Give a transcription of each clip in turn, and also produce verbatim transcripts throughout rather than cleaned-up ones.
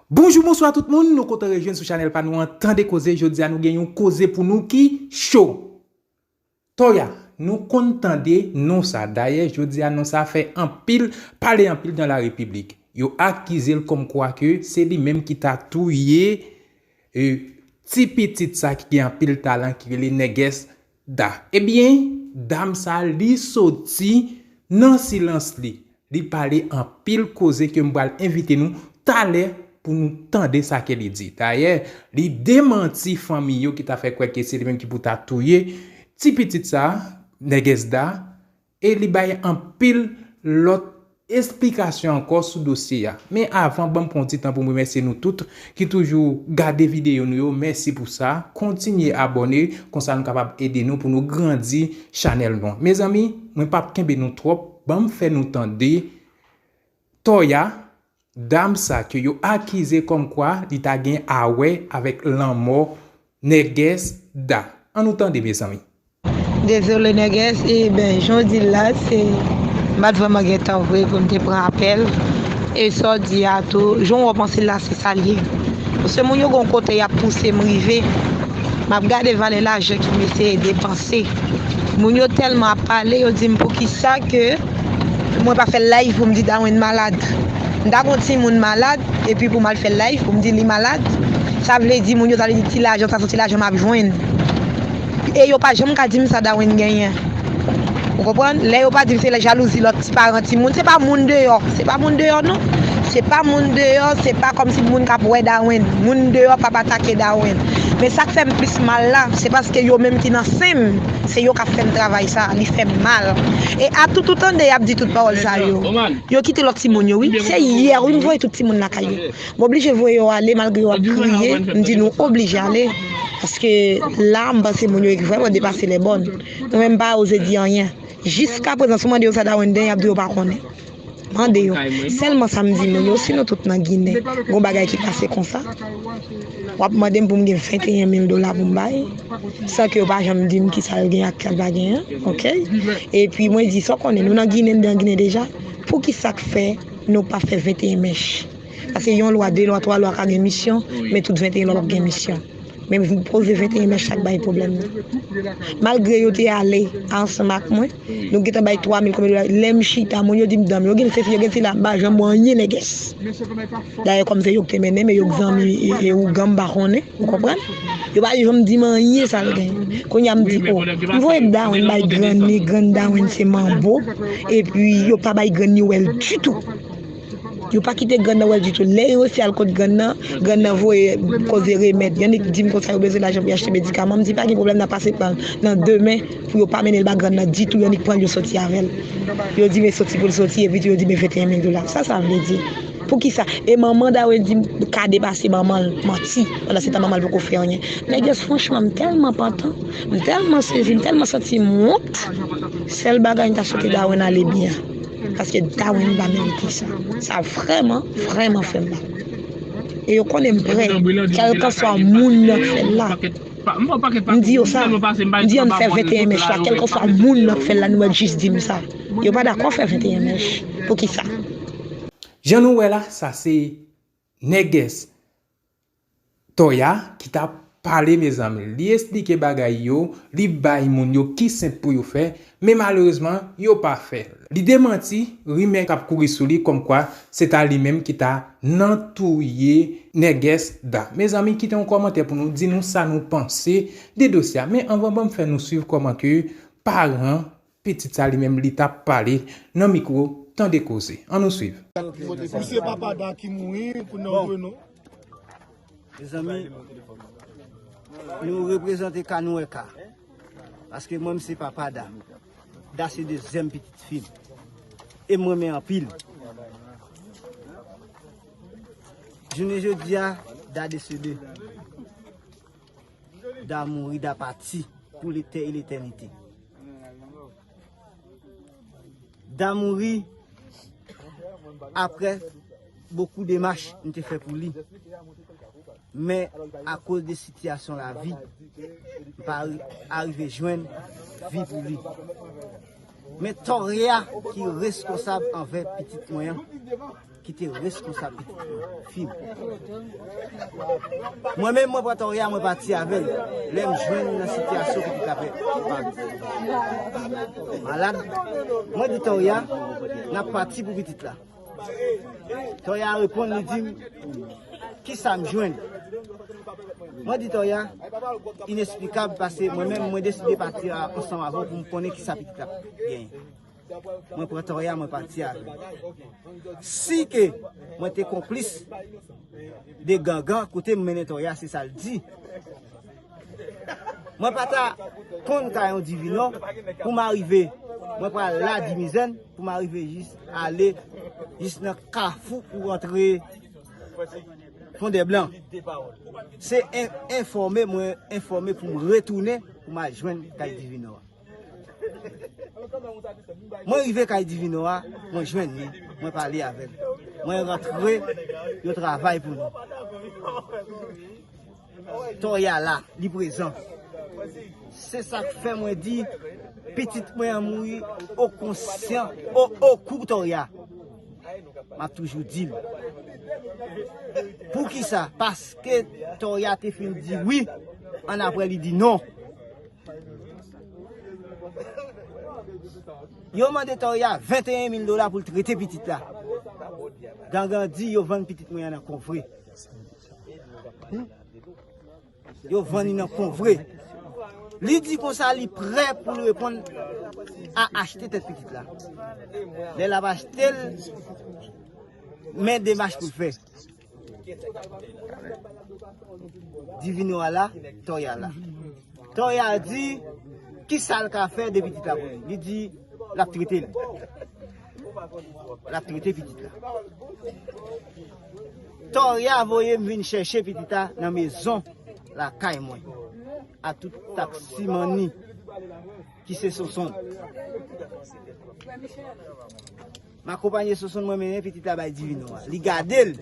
Bonjou, bonswa tout moun, nou kontan rejwenn sou chanèl pa nou an Tande Koze. Jodi a nou gen yon koze pou nou ki cho. Toya, nou konn tande non sa. Dayè, jodi a non sa fè anpil pale, anpil dans la République. Yo akize l kòmkwa ke se li menm ki ta touye e, ti pitit sa ki gen anpil talan ki rele Nègès Da. Ebyen, dam sa li soti nan silans li. Li pale anpil koze ke m pral envite nou talè pou nou tande sa ke li di. Dayè, li demanti fanmi yo ki ta fè kwè ke se li menm ki pou ta touye ti pitit sa, Nègès Da, e li bay anpil lòt esplikasyon ankò sou dosye a. Men avan, ban m pran yon ti tan pou m remèsye nou tout ki toujou gade videyo nou yo. Mèsi pou sa. Kontinye abòne, konsa nou kapab ede nou pou nou grandi chanèl nou an. Mezanmi, mwen p ap kenbe nou twòp. Ban m fè nou tande Toya, dam sa ke yo akize kòmkwa li ta gen a wè avèk lanmò Nègès Da. Ann nou tande, mezanmi. Dezole Nègès, e ben, jan w di l la, se, m pa t vrèman gen tan vre pou m te pran apèl. E sa w di a tou, jan w wè w panse l la, se sa l ye. Paske moun yo gon kote y ap pouse m rive. M ap gade valè lajan ki m eseye depanse. Moun yo tèlman ap pale, yo di m poukisa ke mwen pa fè live pou m di Darwin malad. M ta gon timoun malad, epi pou m al fè live pou m di li malad. Sa vle di moun yo ta vle di ti lajan, sa se ti lajan m ap jwenn. E yo pa janm ka di m sa Darwin genyen. Ou konprann? Lè yo pa di m se jalouzi lòt ti paran timoun, se pa moun deyò. Se pa moun deyò non. Se pa moun deyò, se pa kòmsi moun k ap wè Darwin. Moun deyò p ap atake Darwin. Men sa k fè m plis mal la, se paske yo menm ki nan sen m, se yo k ap fè m travay sa, li fè m mal. E a tout ou tande y ap di tout pawòl sa yo. Yo kite lòt timoun yo wi. Se yè wi m voye tout timoun lakay yo. M oblije voye yo ale malgre yo ap kriye. M di nou oblije ale. Paske la, m panse moun yo vrèman depase lè bòn. Mwen menm m pa oze di anyen. Jiskaprezan, si w mande yo sa Darwin gen, y ap di yo pa konnen. Mande yo. Sèlman sa m di moun yo, si nou tout nan Ginen, gon bagay ki pase konsa, w ap mande m pou m gen venteyen mil dola pou m bay, san ke yo pa janm di m kisa l gen ak sa l pa genyen, oke? Epi mwen di, sa w konnen, nou nan Ginen, nan Ginen deja, poukisa k fè nou pa fè venteyen mèch? Paske yon lwa, de lwa, twa lwa ka gen misyon, men tout venteyen lwa p ap gen misyon. Men vin poze venteyen mèch sa k bay pwoblèm nan. Malgre yo te ale ansanm ak mwen, nou gentan bay twa mil konbyen dola. Lè m chita, moun yo di m danm, yo gen sesi, yo gen sela, m pa janm wè anyen Nègès. Dayè kòm se yo k te mennen, men yo k zanmi e, e ougan, m pa konnen, ou konprann? Yo pa janm di m anyen sa l gen. Kounye a m di, o, m voye Darwin bay grann li, grann Darwin se manbo, epi yo pa bay grann li wè l ditou. Yo pa kite grann nan wè l ditou. Lè yo resi al kot grann nan, grann nan voye koze remèd. Yo annik di m konsa yo bezwen lajan pou yo achte medikaman. M di pa gen pwoblèm, n a pase pa nan demen pou yo pa mennen l ba grann nan ditou. Yo annik pran l, yo soti avè l. Yo di men soti pou l soti, epi tou yo di men venteyen mil dola. Sa sa vle di? Poukisa? E manman Darwin di m ka depase manman l, manti. Pandan se tan manman l poko fè anyen. Nègès, franchman, m tèlman pantan, m tèlman sezi, m tèlman santi m wont. Sèl bagay m ta swete Darwin ale byen. Paske Darwin pa merite sa. Sa vrèman, vrèman fè m mal. E yo konnen m prè, kèlkanswa moun nan k fè l la. M di yo sa, m di ann fè venteyen mèch la, kèlkanswa moun nan k fè l la, nou mèt jis di m sa. Yo pa dakò fè venteyen mèch. Poukisa? Jan nou wè la, sa se Nègès Toya ki t ap pale, mezanmi. Li esplike bagay yo, li bay moun yo ki senp pou yo fè, men malerezman, yo pa fè l. Li demanti rimè k ap kouri sou li kòmkwa se ta li menm ki ta nan touye Nègès Da. Mezanmi, kite yon kòmantè pou nou, di nou sa nou panse de dosye a. Men anvan, ban m fè nou swiv kòman ke paran pitit sa li menm li t ap pale nan mikwo Tande Koze. Ann nou swiv. Misye papa Da ki mouri pou non Renaud. Mezanmi, nou reprezante ka, nou wè ka. Paske mwen, m se papa Da. Da se dezyèm pitit fi m. E m renmen anpil. Jounen jodi a, Da desede. Da mouri, Da pati pou letè e letènite. Da mouri aprè bokou demach m te fè pou li. Men akoz de sitiyasyon lavi, m pa ri- arive jwenn vi pou li. Men Toya ki reskonsab anvè pitit mwen an. Ki te reskonsab pitit mwen, fi m. Mwen menm, mwen pran Tòrya, mwen pati avè l. Lè m jwenn nan sitiyasyon pitit la pa malad, mwen di Tòrya, n ap pati pou pitit la. Tòrya reponn, li di m, "Kisa m jwenn?" Mwen di Tòrya, "Inesplikab, paske mwen menm, mwen deside pati a- ansanm avè w pou m konnen kisa pitit la genyen." Mwen pran Tòrya, mwen pati avè l. Si ke mwen te konplis de gangan, kote m mennen Tòrya, se sa l di. Mwen pa ta konn kay yon Divinò pou m arive, mwen pral la Dimizèn, pou m arive jis ale jis nan kafou pou rantre Fondèblan. Se en- enfòme, mwen enfòme pou m retounen, pou m al jwenn kay Divinò a. Mwen rive kay Divinò a, mwen jwenn li, mwen pale avè l. Mwen rantre, yo travay pou nou. Tòrya la, li prezan. Se sa k fè mwen di, pitit mwen an mouri o konsyan, o- okou Tòrya. M ap toujou di l. Poukisa? Paske Tòrya te fin di wi, annapre li di non. Yo mande Tòrya venteyen mil dola pou l trete pitit la. Gangan di yo vann pitit mwen an nan konvre. Yo vann li nan konvre. Li di konsa li prè pou l reponn a achte tèt pitit la. Lè l ap achte l, men demach pou l fè. Divinò a la, Tòrya la. Tòrya di, kisa l ka fè de pitit la pou li? Li di, l ap trete l. L ap trete pitit la. Tòrya voye m vin chèche pitit la nan mezon lakay mwen. A tout taksimanni ki se Sonson. M akonpanye Sonson, mwen mennen pitit la bay Divinò a. Li gade l.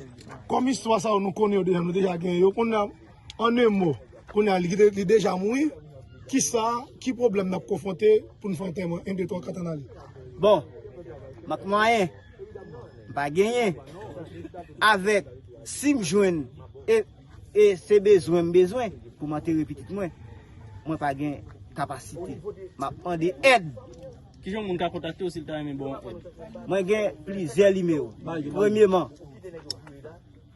Kòm istwa sa yo nou konnen yo deja, nou deja genyen yo. Kounye a, an en mo, kounye a, li, li deja mouri. Kisa, ki pwoblèm n ap konfwonte pou n fè antèman? En, de, twa, kat, ann ale. Bon, mank mwayen, m pa genyen. Avèk, si m jwenn, e, e se bezwen m bezwen pou m antere pitit mwen, mwen pa gen kapasite. M ap mande èd. Kijan yon moun ka kontakte w si l ta renmen ba w èd? Mwen gen plizyè nimewo. Premyeman,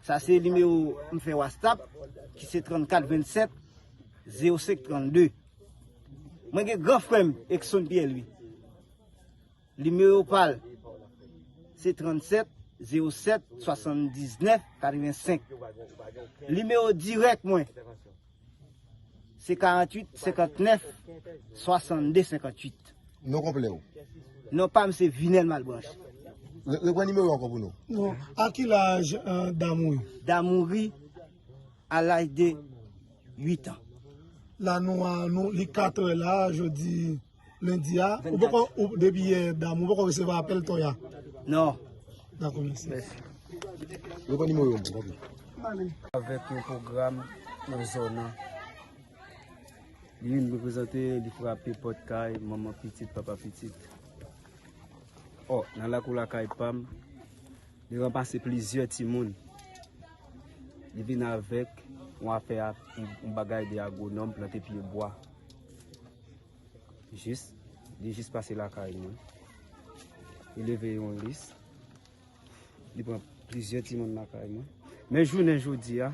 sa se nimewo m fè WhatsApp, ki se trannkat vennsèt zewo senk trannde. Mwen gen gran frè m, Exxon Pierre Louis. Nimewo pa l, se trannsèt zewo sèt swasanndiznèf katrevensenk. Nimewo dirèk mwen, se karanntuit senkantnèf swasannde senkantwit. Non konplè w? Non pa m se Vinel Malbranche. Re- Repran nimewo ankò pou nou. Non. A ki laj, euh, Damouri? Damouri, a laj de uit an. La nou a, nou, li katrè la, jodi lendi a. Ou poko, ou, depi yè, Damouri, ou poko resevwa apèl Tòrya? Non. Dakò, mèsi. Mèsi. Repran nimewo yo, tanpri. Avèk yon pwogram nan zòn nan. Li vin reprezante, li frape pòt kay manman pitit, papa pitit. Ò, nan lakou lakay pa m, li ranmase plizyè timoun. Li vin avèk yon afè, yon, yon bagay de agwonòm, plante pye bwa. Jis, li jis pase lakay mwen. Li leve yon lis. Li pran plizyè timoun lakay mwen. Men jounen jodi a,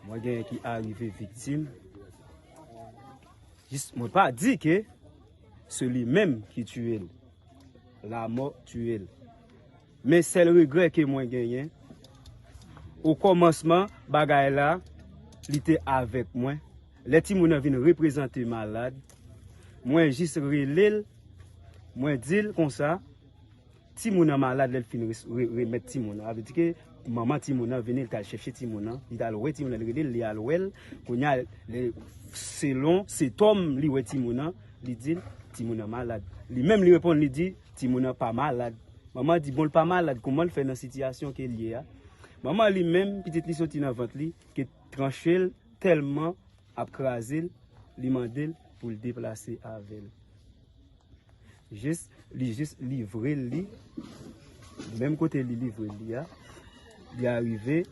mwen genyen ki arive viktim. Jis, mwen pa di ke se li menm ki tiye l. Lamò tiye l. Men sèl regrè ke mwen genyen, o kòmansman bagay la, li te avèk mwen. Lè timoun nan vin reprezante malad, mwen jis rele l, mwen di l konsa, timoun nan malad, lè l fin re- re- remèt timoun nan. Sa vle di ke manman timoun nan vini, li t al chèche timoun nan, li t al wè timoun nan, li rele l, li al wè l. Kounye a, lè, selon sentòm li wè timoun nan, li di l timoun nan malad. Li menm li reponn, li di timoun nan pa malad. Manman di, bon, l pa malad, kòman l fè nan sitiyasyon ke l ye a? Manman li menm, pitit li soti nan vant li, ke tranche l tèlman ap kraze l, li mande l pou l deplase avè l. Jis, li jis livre l li. Menm kote li livre li a, li arive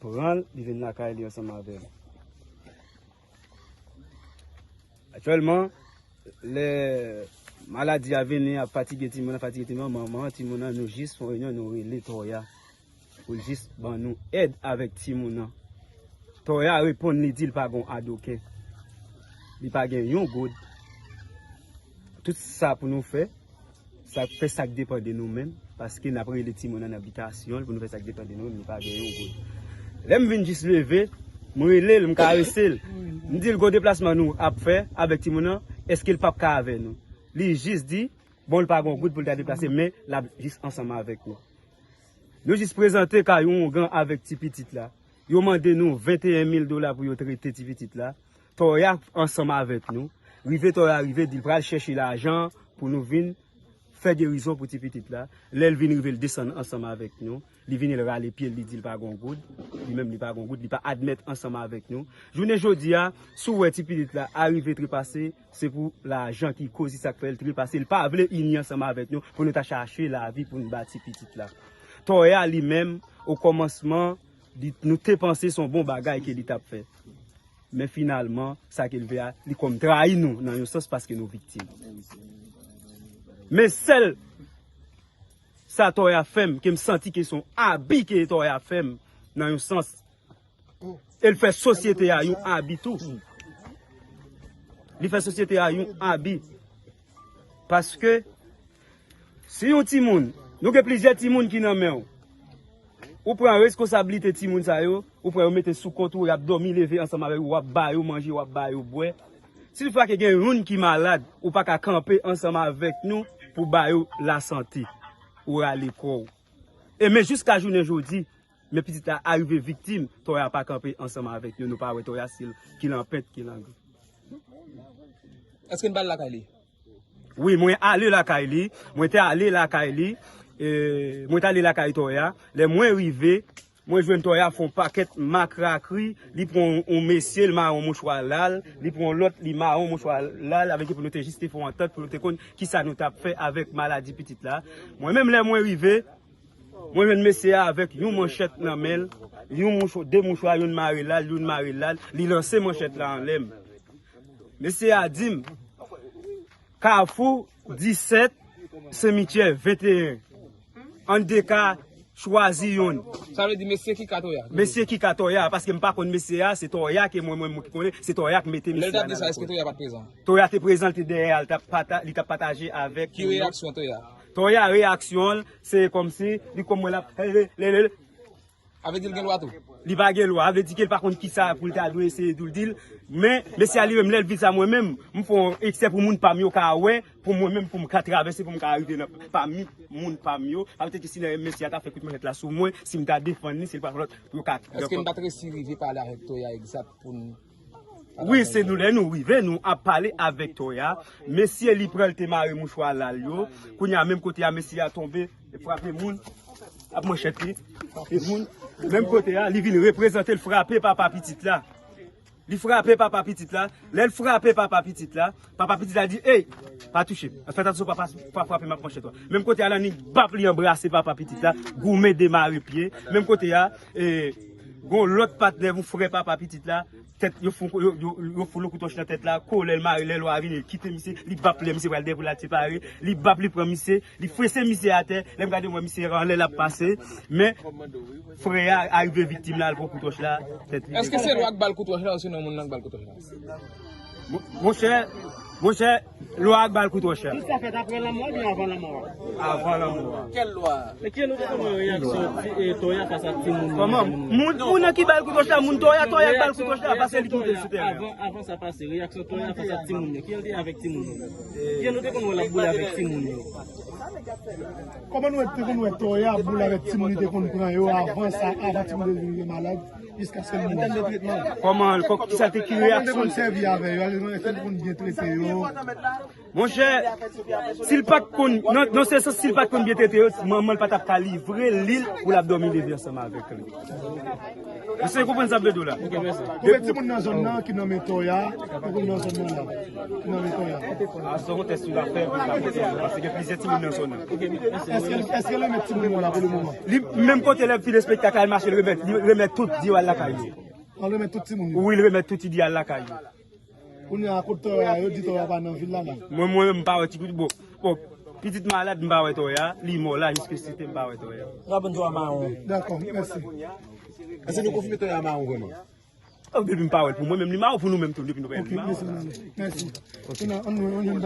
pran l, li vin lakay li ansanm avè m. Aktyèlman, lè maladi a vini, ap fatige timoun nan, fatige timoun nan, manman an, timoun nan, nou jis fè yon reyinyon, nou rele Toya pou l jis ban nou èd avèk timoun nan. Toya reponn, li di l pa gen adoken. Li pa gen yon goud. Tout sa pou nou fè, sa fè sa k depann de nou menm, paske n ap rele timoun nan nan bitasyon l pou nou fè sa k depann de nou menm, li pa gen yon goud. Lè m vin jis leve, m rele l, m karese l. M di l, "Gon deplasman nou ap fè avèk timoun nan, èske l p ap ka avè nou?" Li jis di, bon, l pa gen yon goud pou l ta deplase, men l ap jis ansanm avèk nou. Nou jis prezante kay oungan avèk ti pitit la. Yo mande nou venteyen mil dola pou yo trete ti pitit la. Toya ansanm avèk nou. Rive Toya rive, di l pral chèche lajan pou nou vin fè gerizon pou ti pitit la. Lè l vin rive, l desann ansanm avèk nou. Li vini, l rale pye l, li di l pa gen goud. Li menm, li pa gen goud, li pa admèt ansanm avèk nou. Jounen jodi a, si w wè ti pitit la arive trepase, se pou lajan ki koz li, sa k fè l trepase. Li pa vle ini ansanm avèk nou pou nou ta chache lavi pou n ba ti pitit la. Toya li menm, okòmansman, li, nou te panse se yon bon bagay ke li t ap fè. Men finalman, sa ke l fè a, li kòm trayi nou nan yon sans paske nou viktim. Men sèl sa Toya fè m, ke m santi ke se yon abi ke Toya fè m nan yon sans. E l fè sosyete a yon abi tou. Li fè sosyete a yon abi. Paske si yon timoun, nou gen plizyè timoun ki nan men w. Ou pran reskonsablite timoun sa yo, ou pran yo mete sou kont ou, y ap dòmi leve ansanm avèk ou, w ap ba yo manje, w ap ba yo bwè. Si toutfwa ke gen youn ki malad, ou pa ka kanpe ansanm avèk nou pou ba yo lasante. Ou rale kò w. E men jiska jounen jodi, men pitit la arive viktim, Toya pa kanpe ansanm avèk nou, nou pa wè Toya, si l ki lanpent, ki langou. Èske n pral lakay li? Wi, mwen ale lakay li. Mwen te ale lakay li. E, mwen te ale lakay Toya. Lè mwen rive, mwen jwenn Toya fè yon pakèt makrakri. Li pran yon, yon mesye, li mare yon mouchwa la l. Li pran yon lòt, li mare yon mouchwa la l. Avèk li pou nou te jis te fè yon antant, pou nou te konn kisa nou t ap fè avèk maladi pitit la. Mwen menm, lè mwen rive, mwen jwenn mesye a avèk yon manchèt nan men l. Yon mouchwa, de mouchwa, youn mare la l, youn mare la l. Li lanse manchèt la anlè m. Mesye a di m, Kafou disèt, simityè venteyen. Ann de ka chwazi youn. Sa vle di mesye ki ka Toya? Mesye ki ka Toya, paske m pa konn mesye a, se Toya ke mwen, mwen, mwen ki konnen, se Toya ki mete mesye a nan lekòl. Lè l t ap di sa, èske Toya pa t prezan? Toya te prezan, l te dèyè a, l t ap pata-, li t ap pataje avèk nou. Ki reyaksyon Toya? Toya, reyaksyon l, se kòmsi, li kòm mwen l ap, le, le, le, Avèdi l gen lwa tou. Li pa gen lwa. Avèdi ke l pa konn kisa pou l ta dwe eseye di l di l. Men, mesye a li menm, lè l vin sa mwen menm, m fè yon eksè pou moun pa m yo ka wè, pou mwen menm, pou m ka travèse, pou m ka rive nan pami moun pa m yo. Avèdi ke si mesye a ta fè kout manchèt la sou mwen, si m ta defann li, se l pa lòt pou yo ka. Èske n pa t resi rive pale avèk Toya egzat pou n Wi, se nou lè nou rive, nou ap pale avèk Toya. Mesye li pran l te mare mouchwa la l yo. Kounye a, menm kote a, mesye a tonbe, frape moun. Ap manchèt li, frape moun. Menm kote a, li vin reprezante l frape papa pitit la. Li frape papa pitit la. Lè l frape papa pitit la, papa pitit la di, "Ey, pa touche m. Fè atansyon, papa, pa frape m ak manchèt la." Menm kote a, Lanik bap li anbrase papa pitit la, goumen demare pye. Menm kote a, e, gon lòt patnè, yon frè papa pitit la, tèt, yo foun, yo, yo, yo foun yon kout wòch nan tèt la, kolè l mare, lè lwa vini, li kite misye, li bap lè misye pral dèyè pou l al separe, li bap, li pran misye, li fese misye atè, lè m gade m wè misye anlè l ap pase, men frè a arive viktim la, l pran kout wòch la, tèt li. Èske se lwa k ba l kout wòch la, osinon moun nan k ba l kout wòch la? Mo-, monchè, monchè, lwa a k ba l kout wòch la. Tout sa fèt apre lanmò oubyen avan lanmò a? Avan lanmò a. Kèl lwa? Men kijan nou te konn wè reyaksyon ti, e, Toya fas ak timoun yo? Kòman? Moun, moun nan ki ba l kout wòch la, moun Toya, Toya k ba l kout wòch la, pa se li ki moute l sou tèren an. Avan, avan sa pase, reyaksyon Toya fas ak timoun yo. Kijan l te ye avèk timoun yo? Kijan nou te konn wè l ap boule avèk timoun yo? Kòman nou te konn wè Toya ap boule avèk timoun, li te konn pran yo avan sa, avan timoun yo te vin gen malad, jiskaske l mouri? Kòman, kò-, kisa te, ki reyaksyon l? Kòman te konn sèvi avè yo? Èske l konn byen trete yo? Monchè, si l pa t konn, nan, nan se sans, si l pa t konn byen trete yo, manman l pa t ap ka livre li l pou l ap dòmi leve ansanm avèk li. Èske w konprann sa m vle di w la? Konbyen timoun nan zòn nan ki nan men Toya, ki nan zòn nan la, ki nan men Toya? A, se yon tès nou ap fè, pou n ka konte, paske gen plizyè timoun nan zòn nan. Èske, èske l remèt timoun yo la pou le moman? Li, menm kote lè fin espektak la, l mache, l remèt, li remèt tout, di yo al lakay yo. An remèt tout timoun yo? Wi, l remèt tout, di yo al lakay yo. Kounye a, kot Toya, yo di Toya pa nan vil la, la. Mwen, mwen menm, m pa wè ti pitit, bon, bon, pitit malad, m pa wè Toya, li mò la, jiskesite, m pa wè Toya. Sa bon, Toya mawon. Dakò, mèsi. Èske nou konfime Toya mawon vrèman? Oh, depi m pa wè l pou mwen menm, li mawon pou nou menm tou, depi nou pa wè l, li mawon. Mèsi. Mèsi. Kounye a, ann, ann, ann,